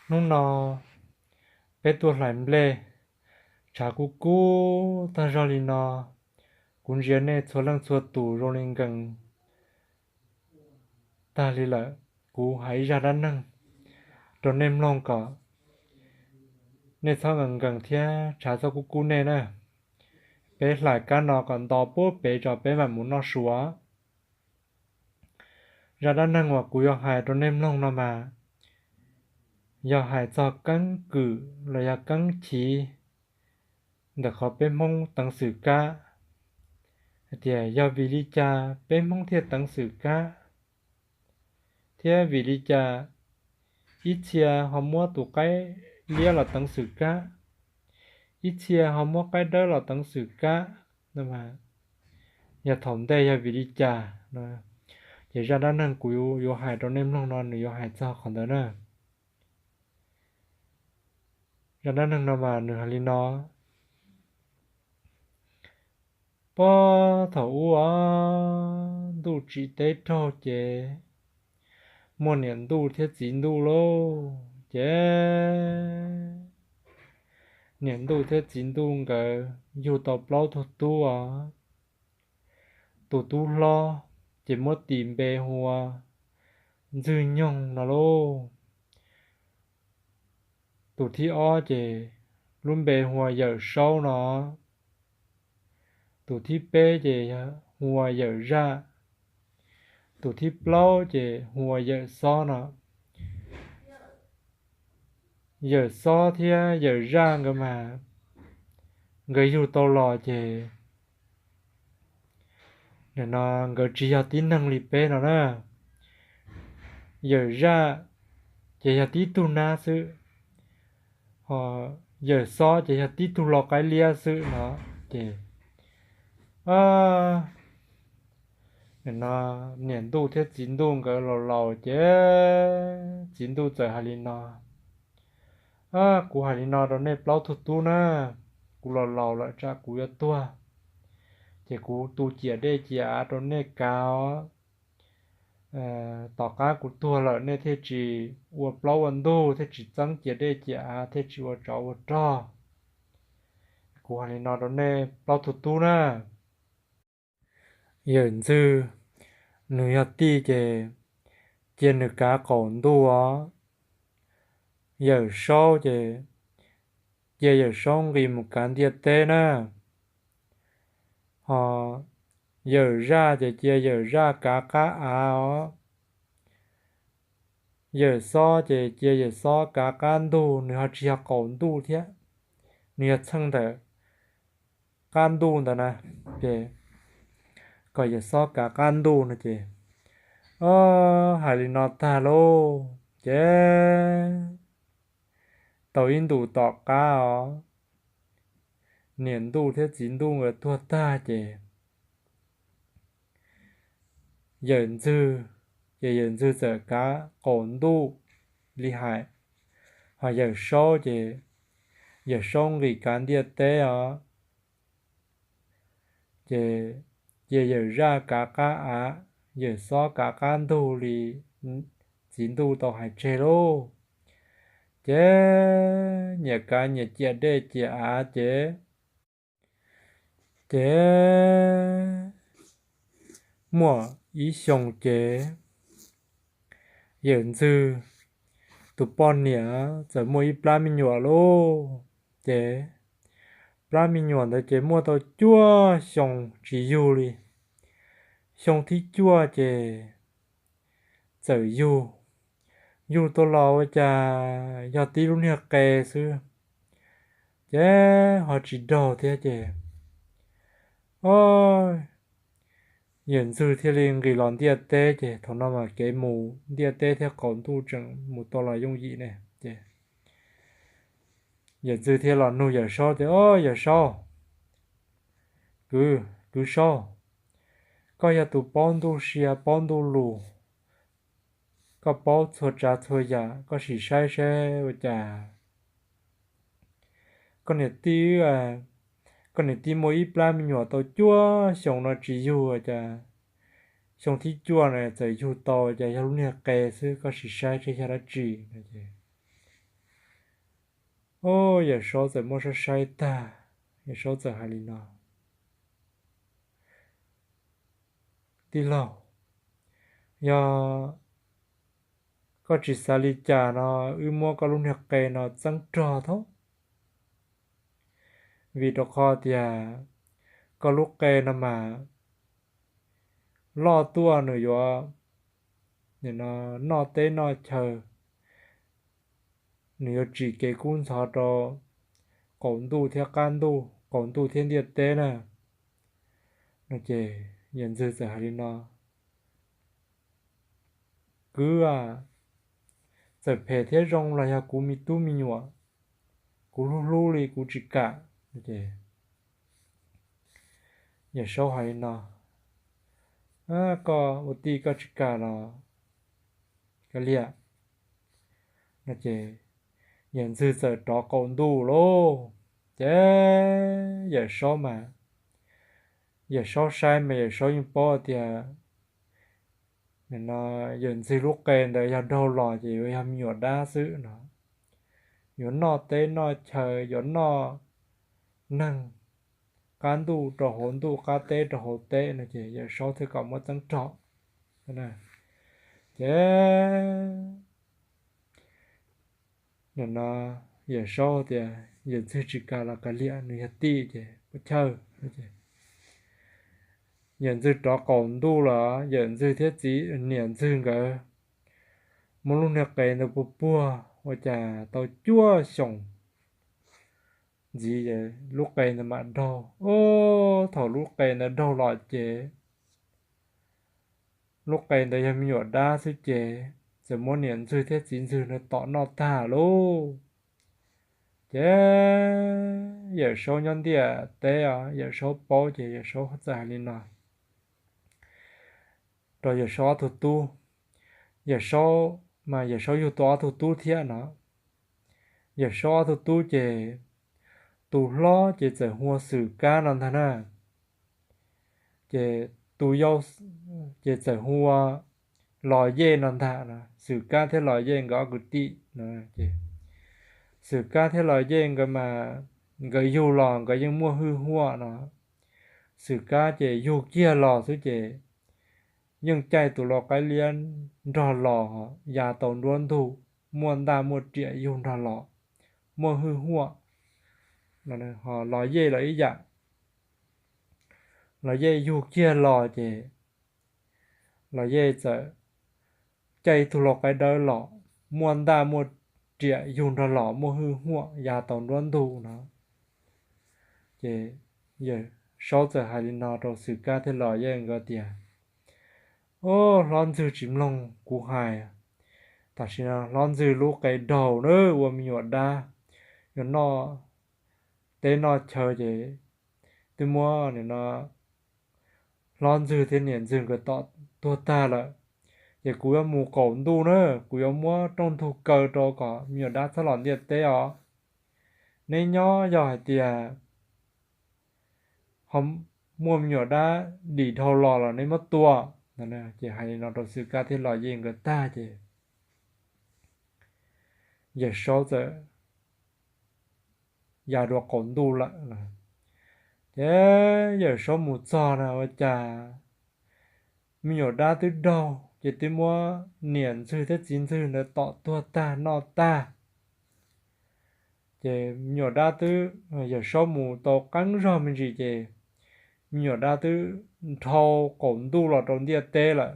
Hnub no peb tuaj hlais nplej, tshav kub kub tag zog li no, kuv ntsia nej txhua leej txhua tus zoo li nkees tag li lawm. Kuv hais ib zaj dab neeg rau nej mloog kom nej txhob nkees nkees thiab tshav txhob kub kub nej na. Peb hlais kab no kom nto puag pem tso peb mam mus noj su. Zaj dab neeg uas kuv yuav hais rau nej mloog no mas yog hais txog keeb kwm los yog keeb chiv ntawm qhov peb Hmoob teev xwm kab, hais tias yog vim li cas peb Hmoob thiaj teev xwm kab, thiab vim li cas ib txhia ho muab tus qaib liab los teev xwm kab, ib txhia ho muab qaib dawb los teev xwm kab, yog thaum ntej yog vim li cas. Ces zaj dab neeg kuv yuav hais rau nej mloog no nws yuav hais txog qhov ntawd na. Zaj dab neeg no mas nws hais li no. Puag thaum ub os, ntuj tsim teb raug ces muaj niam ntuj thiab txiv ntuj lauj. Ces niam ntuj thiab txiv ntuj nkawd yug tau plaub tug tub os. Tus tub hlob ces muab tis npe hu ua Ntxwg Nyoog no lauj. Tus thib ob ces lub npe hu ua Yawm Saub no. Tus thib peb ces hu ua Yawm Zaj. Tus thib plaub ces hu ua Yawm Xob no. Yawm Xob thiab Yawm Zaj nkawd mas nkawd yug tau los ces nim no nkawd tsis yog tib neeg li peb no na. Yawm Zaj ces yog tib tug nab xwb, ho Yawm Xob ces yog tib tug lau qaib liab xwb no. Ces nim no niam ntuj thiab txiv ntuj nkawd laus laus ces txiv ntuj txawm hais li no, kuv hais li no rau nej plaub tug tub na, kuv laus laus lawm tsam kuv yuav tuag, ces kuv tu ciam dej ciam av rau nej kav os. Tom qab kuv tuag lawm nej thiaj tsis ua plaub ua ntug, thiaj tsis txeeb ciam dej ciam av, thiaj tsis ua tsov ua rog. Kuv hais li no rau nej plaub tug tub na. Yawm Ntxwg nws yog tij ces cia nws kav qaum ntuj os. Yawm Saub ces cia Yawm Saub nqis mus kav ntiaj teb na. Ho Yawm Zaj ces cia Yawm Zaj kav qab av os. Yawm Xob ces cia Yawm Xob kav qab ntug, nws ho tsis yog qaum ntuj thiab, nws yog txheej ntawm qab ntuj ntawd na. Ces kom Yawm Xob kav qab ntuj no ces, o, hais li no tag lauj ces tau ib ntus tom qab os, niam ntuj thiab txiv ntuj nkawd tuag tag ces Yawm Ntxwg, ces Yawm Ntxwg txawm kav qaum ntuj li hais, ho Yawm Saub ces Yawm Saub nqis kav ntiaj teb os. Ces cia Yawm Zaj kav qab av, Yawm Xob kav qab ntug li txiv ntuj tau hais tseg lauj. Ces nyias kav nyias ciam dej ciam av ces, ces muaj ib xyoo ces Yawm Ntxwg tus poj niam txawm muaj ib plab me nyuam lauj. Ces plab me nyuam ntawd ces muaj tau cuaj xyoo tsis yug li. Xyoo thib cuaj ces txawm yug, yug tau los ua cas yog tib lub niag qe xwb, ces ho tsis daug thiab ces, o, Yawm Ntxwg thiaj li nqis los ntiaj teb ces thaum no mas kev mus ntiaj teb thiab qaum ntuj tseem mus tau los yooj yim ne ces Yawm Ntxwg thiaj los nug Yawm Saub tias, o, Yawm Saub, kwv, kwv Saub, koj yog tus paub ntuj sia paub ntuj lus, koj paub txhua tsav txhua yam, koj sim saib saib ua cas koj niam tij, koj niam tij muaj ib plab me nyuam tau cuaj xyoo no tsis yug ua cas xyoo thib cuaj no txawm yug tau, cas yog lub niag qe xwb, koj sim saib saib yog dab tsi no ces Yawm Saub txawm muab saib saib tag, Yawm Saub txawm hais li no, Tij laug, yog koj tsis xav li cas no, wb muab koj lub niag qe no txeeb rog thaub, vim rau qhov tias koj lub qe no mas loj tuaj nws yuav noj teb noj chaw, nws yuav tsim kev kub ntxhov rau qaum ntuj thiab qab ntuj, qaum ntuj thiab ntiaj teb na. No ces yawm ntxwg txawm hais li no, Kwv, txawm phem thiab zoo los yog kuv me tub me nyuam, kuv hlub hlub li kuv tsis kam. Yawm Saub hais li no, Koj ua tij koj tsis kam los kav liam. No ces yawm ntxwg txawm rov qaum ntuj lauj. Ces yawm Saub mas, yawm Saub saib mas yawm Saub yeej paub tias no yawm ntxwg lub qe ntawd yog daug los ces yuav yog me nyuam dab xwb no, yuav noj teb noj chaw, yuav noj neeg, qab ntuj rau hauv ntuj, qab teb rau hauv teb no ces yawm Saub thiaj kom muab txeeb rog. Ces no yawm Saub tias yawm ntxwg tsis kam los kav liam, nws yog tij ces puas chawj. Yawm ntxwg rov qaum ntuj los yawm ntxwg thiab txiv niam ntxwg nkawd muab lub niag qe ntawd puag puag ua cas tau cuaj xyoos ntxiv lub qe ntawd mam daug. Thaum lub qe ntawd daug los ces lub qe ntawd yog me nyuam dab xwb ces txawm muab niam ntxwg thiab txiv ntxwg ntawd tom noj tag lauj. Ces yawm Saub nyob ntiaj teb os, yawm Saub paub ces yawm Saub txawm hais li no rau yawm Saub ob tug tub. Yawm Saub mas yawm Saub yug tau ob tug tub thiab no. Yawm Saub ob tug tub ces tus hlob ces txawm hu ua Xwm Kab no ntag na. Ces tus yau ces txawm hu ua Los Yej no ntag. Xwm Kab thiab Los Yej nkawd ob kwv tij no. Xwm Kab thiab Los Yej nkawd mas nkawd yug los nkawd yeej muaj hwj huam no. Xwm Kab ces yug kiag los xwb ces yeej caij tus lau qaib liab nrog los ya tau nruab ntug, muaj ntaj muaj riam yug nrog los, muaj hwj huam. Los Yej los ib yam, Los Yej yug kiag los ces Los Yej txawm caij ib tug lau qaib dawb los, muaj ntaj muaj riam yug nrog los, muaj hwj huam ya tau nruab ntug no. Ces Yawm Saub txawm hais li no rau Xwm Kab thiab Los Yej nkawd tias, Au, hlob ntxwg tsis mloog kuv hais. Tam sim no hlob ntxwg lub qe daug na, ua me nyuam dab, yuav noj teb noj chaw ces twb muab no hlob ntxwg thiab niam ntxwg nkawd tom tuag tag lawm. Ces kuv yuav mus qaum ntuj na, kuv yuav muab rooj ntug kaw rau kom me nyuam dab txhob los ntiaj teb os. Neb nyob yog hais tias ho muaj me nyuam dab dim dhau los los neb muab tua. Ces hais li no rau Xwm Kab thiab Los Yej nkawd tag ces Yawm Saub txawm ya dua qaum ntuj lawm. Ces Yawm Saub mus txog na ua cas me nyuam dab twb daug ces twb muab niam ntxwg thiab txiv ntxwg ntawd tom tuag tag noj tag. Ces me nyuam dab twb, Yawm Saub mus tau qeeb zog me ntsis ces me nyuam dab twb dhau qaum ntuj los rau ntiaj teb lawm.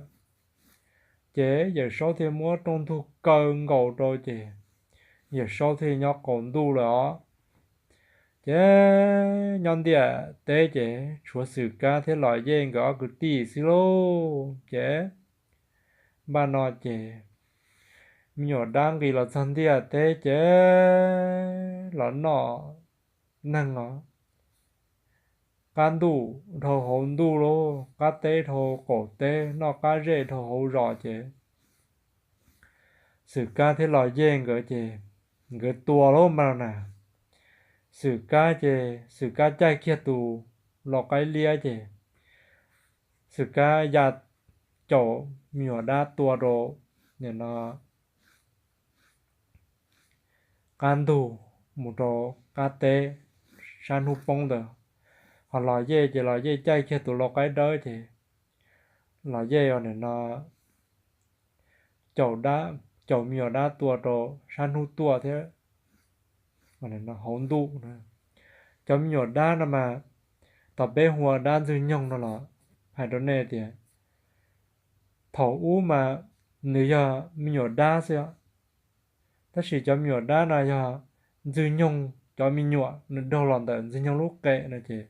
Ces Yawm Saub thiaj muab rooj ntug kaw nkaus rau ces Yawm Saub thiaj nyob qaum ntuj lawm os. Ces nyob ntiaj teb ces tshuav Xwm Kab thiab Los Yej nkawd ob kwv tij xwb lauj. Ces npaj no ces me nyuam dab nqis los txog ntiaj teb ces los noj neeg os. Qab ntuj dhau hauv ntuj lauj, qab teb dhau qaum teb, noj qab zej dhau hauv zos ces Xwm Kab thiab Los Yej nkawd ces nkawd tua lauj mas na. Xwm Kab ces Xwm Kab caij kiag tus lau qaib liab ces Xwm Kab ya caum me nyuam dab tua rau nim no qab ntug mus rau qab teb sab hnub poob ntawd. Ho Los Yej ces Los Yej caij kiag tus lau qaib dawb ces Los Yej nim no caum dab, caum me nyuam dab tua rau sab hnub tuaj thiab hauv ntuj. Cov me nyuam dab no mas tau peb hu ua dab Ntxwg Nyoog no los hais rau nej tias thaum ub mas nws yog me nyuam dab xwb, tab sis cov me nyuam dab no yog Ntxwg Nyoog cov me nyuam nws daug los ntawm Ntxwg Nyoog lub qe no ces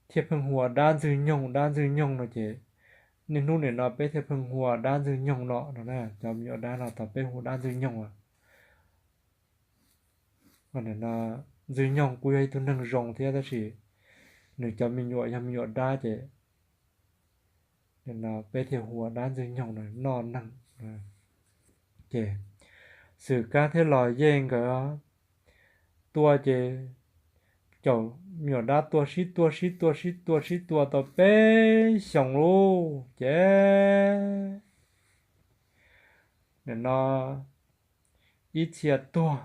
thiaj pheej hu ua dab Ntxwg Nyoog, dab Ntxwg Nyoog no ces niaj hnub nim no peb thiaj pheej hu ua dab Ntxwg Nyoog no no. Cov me nyuam dab no tau peb hu dab Ntxwg Nyoog. Ntxwg Nyoog kuj yog ib tug neeg zoo thiab tab sis nws cov me nyuam yog me nyuam dab ces peb thiaj hu ua dab Ntxwg Nyoog no noj neeg. Ces Xwm Kab thiab Los Yej nkawd tua ces caum me nyuam dab tua sib tua sib tua sib tua sib tua tau peb xyoos lauj ces nim no ib txhia tuag,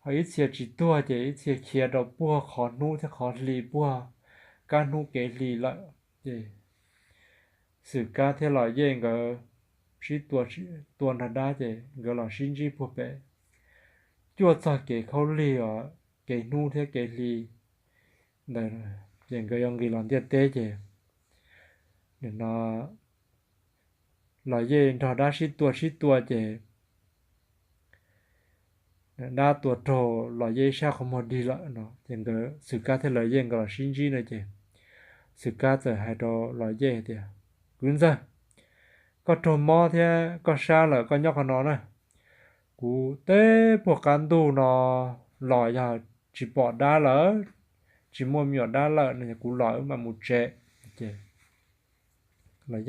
ho ib txhia tsis tuag ces ib txhia khiav rau puag qhov hnub thiab qhov hli puag kab hnub kev hli lawm ces Xwm Kab thiab Los Yej nkawd sib tua, tua nrog dab ces nkawd los sib ntsib puag pem cuaj txog kev khaub lig os, kev hnub thiab kev hli ntawd ces nkawd yuav nqis los ntiaj teb ces nim no Los Yej nrog dab sib tua sib tua ces dab tua raug Los Yej ib sab qhov muag dig lawm no ces nkawd Xwm Kab thiab Los Yej nkawd los sib ntsib no ces Xwm Kab txawm hais rau Los Yej tias, Kwv ntxawg, koj raug mob thiab koj sab lawm koj nyob qhov no na. Kuv teb puag qab ntuj no los yog tsis pom dab lawm, tsis muaj me nyuam dab lawm no kuv los wb mam mus tsev. Ces Los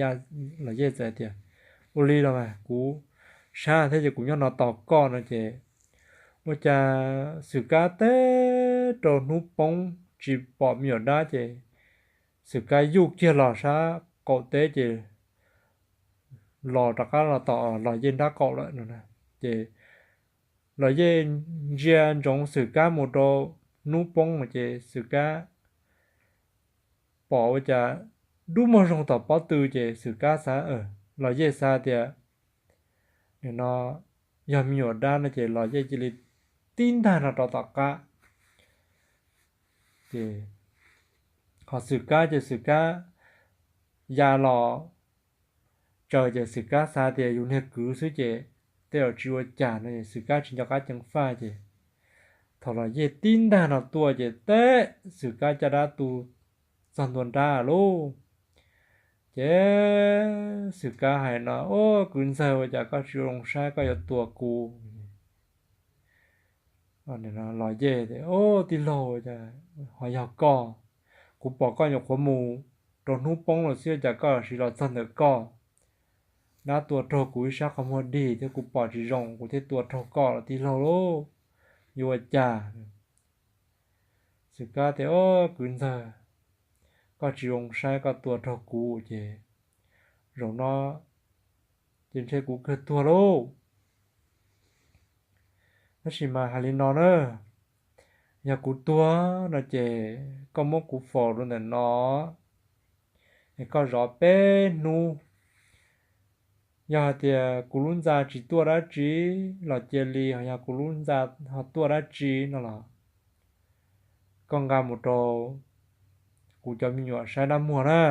Yej txawm tias, Ua li los mas kuv sab thiab ces kuv nyob no tos koj no ces ua cas Xwm Kab teb rau hnub poob tsis pom me nyuam dab ces Xwm Kab yuj kiag los sab qaum teb ces los rov qab los tom Los Yej nrab qaum lawm no. Ces Los Yej ntsia ntsoov Xwm Kab mus rau hnub poob no ces Xwm Kab pom ua cas dub muag zoo tom pob tw ces Xwm Kab xav, Los Yej xav tias nim no yog me nyuam dab no ces Los Yej cia li tib ntag no rov tom qab. Ces ho Xwm Kab ces Xwm Kab ya los tsaws ces Xwm Kab xav tias yus niag kwv xwb ces tej zaum tsis ua cas no es Xwm Kab tsis nco qab ceev faj ces thaum Los Yej tib ntag no tuaj ces teb Xwm Kab caj dab tu txog ntua nrab lauj. Ces Xwm Kab hais no, Ub, kwv ntxawg, ua cas koj tsis zoo saib koj yuav tua kuv? Los Yej tias, Ub, tij laug, ho yog koj, kuv pom koj nyuam qhuav mus rau hnub poob los xwb cas koj siv los txog ntawm koj. Dab tua raug kuv ib sab qhov muag dig thiab kuv pom tsis zoo kuv thiaj tua raug koj los tij laug lauj, yuav ua cas? Xwm Kab tias, Ub, kwv ntxawg, koj tsis zoo saib koj tua raug kuv ces zaum no ces ntshe kuv kawg tuag lauj. Tab sis mas hais li no na, yog kuv tuag no ces koj muab kuv faus rau ntawm no es koj zov peb hnub. Yog hais tias kuv lub ntxa tsis tuaj dab tsi los cia li, ho yog kuv lub ntxa ho tuaj dab tsi no los koj nqa mus rau kuv cov me nyuam saib dab muag na,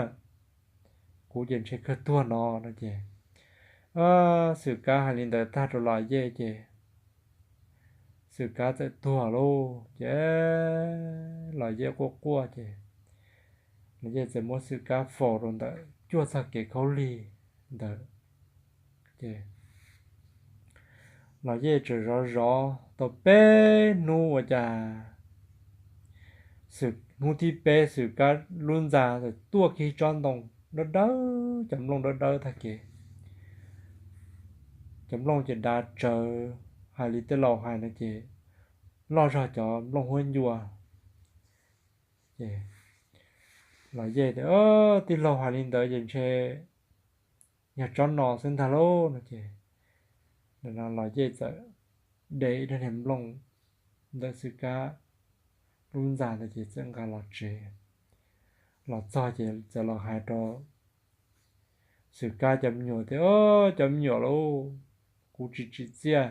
kuv ces ntshe kawg tuag no no ces Xwm Kab hais li ntawd tag rau Los Yej ces Xwm Kab txawm tuag lauj. Ces Los Yej quaj quaj ces Los Yej txawm muab Xwm Kab faus rau ntawm cuaj txoj kev khaub lig ntawd. Ces Los Yej tseem zov zov tau peb hnub ua cas hnub thib peb Xwm Kab lub ntxa txawm tuaj kiag tsob ntoo dawb dawb, cov nplooj dawb dawb tag kev. Cov nplooj ces dav tsawv, hais li tej laus hais no ces loj zog cov nplooj huab ncua. Ces Los Yej tias, Tij laug hais li ntawd ces ntshe yog tsob no xwb ntag lauj no ces Los Yej txawm de ib daim niag nplooj ntawm Xwm Kab lub ntxa ntawd ces txawm nqa los tsev. Los txog ces txawm los hais rau Xwm Kab cov me nyuam tias, Cov me nyuam lauj, kuv tsis tsim txiaj.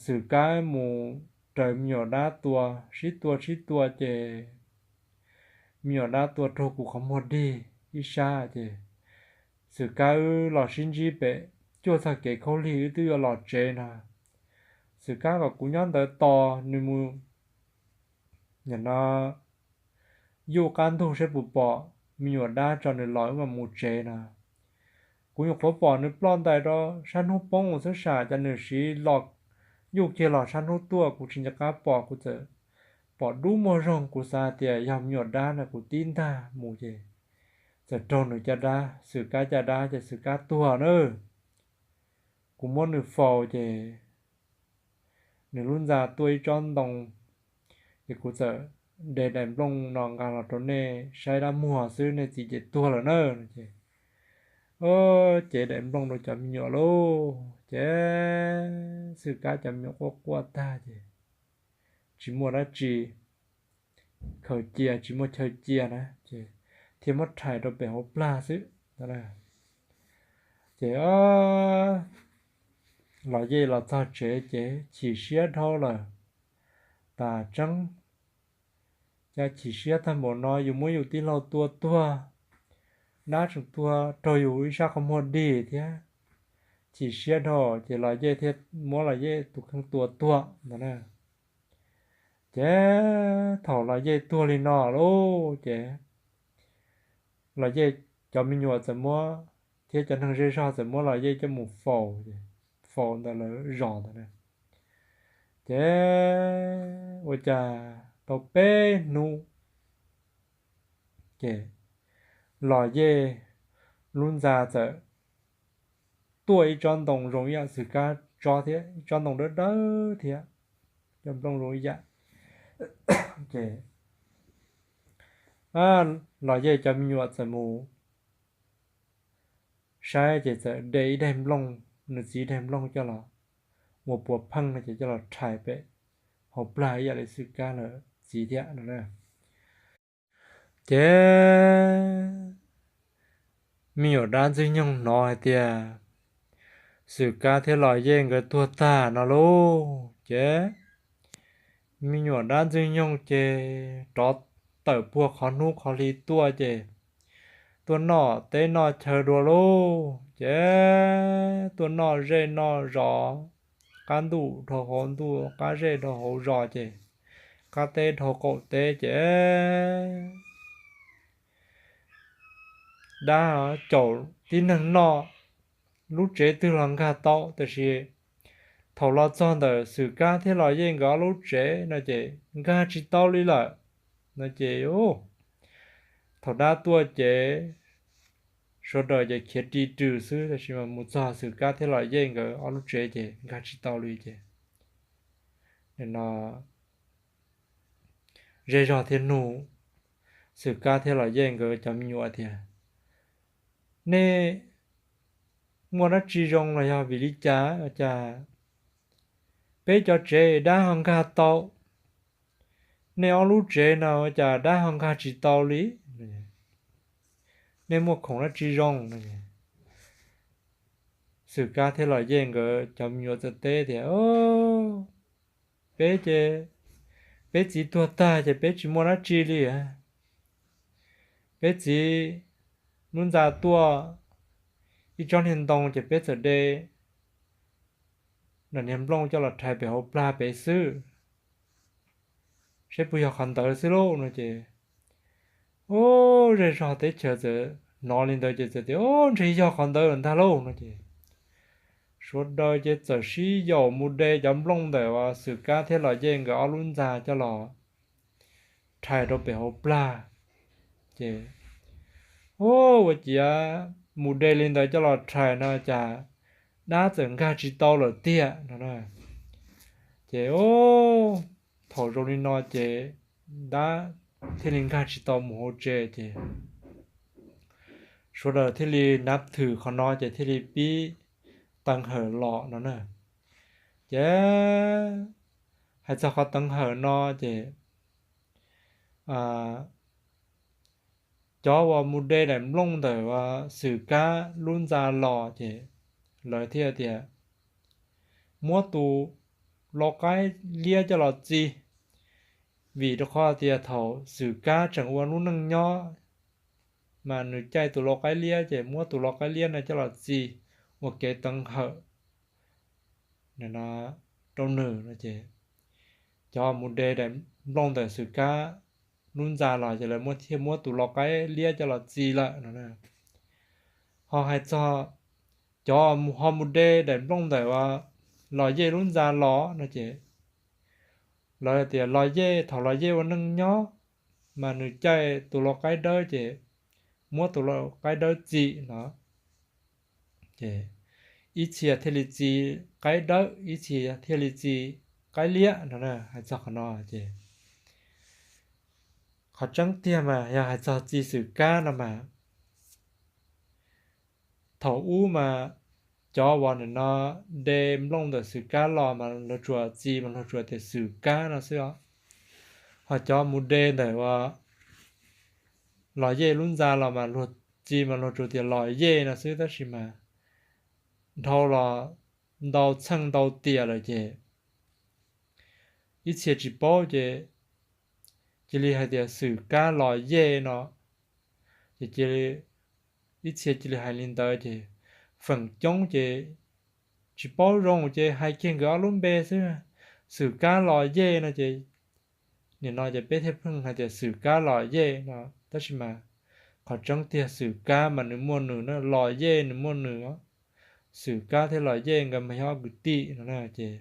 Xwm Kab mus raws me nyuam dab tua, sib tua sib tua ces me nyuam dab tua raug kuv qhov muag dig ib sab ces Xwm Kab wb los sib ntsib pem cuaj txoj kev khaub lig wb twb yuav los tsev no. Xwm Kab kom kuv nyob ntawd tos nws mus, nim no yuj qab ntug saib puas pom me nyuam dab tso nws los wb mam mus tsev no. Kuv nyuam qhuav pom nws ploj ntais rau sab hnub poob mus xwb sam, cas nws siv los yuj kiag los sab hnub tuaj, kuv tsis nco qab pom, kuv txawm pom dub muag zoog, kuv xav tias yog me nyuam dab no, kuv tib ntag mus ces txawm raug nws caj dab, Xwm Kab caj dab ces Xwm Kab tuag na. Kuv muab nws faus ces nws lub ntxa tuaj ib tsob ntoo, ces kuv txawm de daim nplooj no nqa los rau nej saib dab muag xwb, nej txiv ces tuag lawm na. Ces cev daim nplooj rau cov me nyuam lauj, ces Xwm Kab cov me nyuam quaj quaj tag ces tsis muaj dab tsi khaws cia, tsis muaj chaw cia na, ces thiaj muab rhais rau pem hauv plag xwb. Ces Los Yej los txog tsev ces chim siab dhau lawm tas tseeb. Cas chim siab tag npaum no, yus muab yus tij laug tua tuag, dab tseem tuag raug yus ib sab qhov muag dig thiab. Chim siab dhau ces Los Yej thiaj muab Los Yej tus kheej tua tuag ntawd na. Ces thaum Los Yej tuag li no lauj, ces Los Yej cov me nyuam txawm muab, thiab cov neeg zej zog txawm muab Los Yej coj mus faus, faus ntawm lawv zos ntawd na. Ces ua cas tau peb hnub ces Los Yej lub ntxa txawm tuaj ib tsob ntoo zoo ib yam Xwm Kab tsob thiab, ib tsob ntoo dawb dawb thiab, cov nplooj zoo ib yam. Ces Los Yej cov me nyuam txawm mus saib ces txawm de ib daig nplooj, nws txiv daig nplooj coj los ua puas pheej no ces coj los rhais pem hauv plag ib yam li Xwm Kab lawv txiv thiab no na. Ces me nyuam dab Ntxwg Nyoog hnov hais tias Xwm Kab thiab Los Yej nkawd tuag tag no lauj, ces me nyuam dab Ntxwg Nyoog ces rov tawm puag qhov hnub qhov hli tuaj ces tuaj noj teb noj chaw dua lauj, ces tuaj noj zej noj zos, qab ntuj dhau hauv ntuj, qab zej dhau hauv zos ces qab teb dhau qaum teb ces dab caum tib neeg noj, lub tsev twg los nkag tau, tab sis thaum los txog ntawm Xwm Kab thiab Los Yej nkawd ob lub tsev no ces nkag tsis tau li lawm no ces thaum dab tuaj ces sawv daws ces khiav ri rws xwb, tab sis mas mus txog Xwm Kab thiab Los Yej nkawd ob lub tsev ces nkag tsis tau li ces no zej zog thiaj nug Xwm Kab thiab Los Yej nkawd cov me nyuam tias, Nej muaj dab tsi zoo los yog vim li cas ua cas peb cov tsev dab ho nkag tau, nej ob lub tsev no ua cas dab ho nkag tsis tau li? Nej muaj khoom dab tsi zoo? Xwm Kab thiab Los Yej nkawd cov me nyuam txawm teb tias, Peb ces peb txiv tuag tag ces peb tsis muaj dab tsi li. Peb txiv lub ntxa tuaj ib tsob niag ntoo ces peb txawm de niag nplooj coj los rhais pem hauv plag pem xwb, saib puas yog qhov ntawd xwb lauj no ces, u, zej zog teb chaws txawm hnov li ntawd ces txawm tias, U, ntshe yog qhov ntawd lawm ntag lauj no ces sawv daws ces txawm sib yaum mus de cov nplooj ntawm Xwm Kab thiab Los Yej nkawd ob lub ntxa coj los rhais rau pem hauv plag. Ces, u, ua ciav mus de li ntawd coj los rhais no cas dab txawm nkag tsis tau lawm tiag no. Ces, u, thaum zoo li no ces dab thiaj li nkag tsis tau mus hauv tsev ces sawv daws thiaj li nab thwm qhov no ces thiaj li pib teev hawm los no na. Ces hais txog qhov teev hawm no ces cov uas mus de daim nplooj ntawm Xwm Kab lub ntxa los ces lawv thiaj tias muab tus lau qaib liab coj los txi, vim rau qhov tias thaum Xwm Kab tseem ua lub neej nyob mas nws caij tus lau qaib liab ces muab tus lau qaib liab no coj los txi ua kev teev hawm rau nws no ces cov mus de daim nplooj ntawm Xwm Kab lub ntxa los ces lawv thiaj muab tus lau qaib liab coj los txi lawm no. Ho hais txog cov ho mus de daim nplooj ntawm Los Yej lub ntxa los no ces lawv tias Los Yej thaum Los Yej ua neej nyob mas nws caij tus lau qaib dawb ces muab tus lau qaib dawb txi no ces ib txhia thiaj li txi qaib dawb, ib txhia thiaj li txi qaib liab no. Hais txog qhov no ces qhov tseeb tiag mas yog hais txog txi Xwm Kab no mas thaum ub mas cov uas nim no de nplooj ntawm Xwm Kab los mas luag tsuas txi mas luag tsuas tias Xwm Kab no xwb os. Ho cov mus de ntawm Los Yej lub ntxa los mas luag txi mas luag tsuas tias Los Yej no xwb, tab sis mas dhau los ntau txheej ntau tiam lawm ces ib txhia tsis paub ces cia li hais tias Xwm Kab Los Yej no ces cia li ib txhia cia li hais li ntawd ces feem coob ces tsis paub zoo ces hais kiag nkawd ob lub npe xwb, Xwm Kab Los Yej no ces nim no ces peb thiaj pheej hais tias Xwm Kab Los Yej no, tab sis mas qhov tseeb tiag Xwm Kab mas nws muaj nws na, Los Yej nws muaj nws. Xwm Kab thiab Los Yej nkawd mas yog ob kwv tij no ces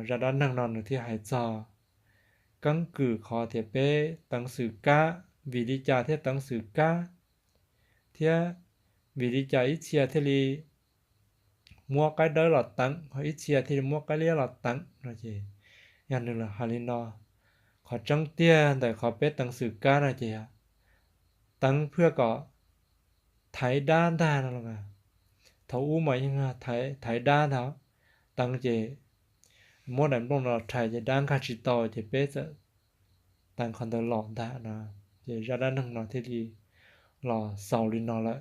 zaj dab neeg no nws thiaj hais txog keeb kwm qhov tias peb teev Xwm Kab vim li cas thiaj teev Xwm Kab, thiab vim li cas ib txhia thiaj li muab qaib dawb los teev, ib txhia thiaj li muab qaib liab los teev no ces yog nws hais li no. Qhov tseeb tiag ntawm qhov peb teev Xwm Kab no ces teev pliag kom thaiv dab ntag no los mas, thaum ub mas yeej thaiv dab ntag, teev ces muab daim nplooj no los rhais ces dab nkag tsis tau ces peb txawm teev qhov ntawd los ntag no. Ces zaj dab neeg no thiaj li los xaus li no lawm.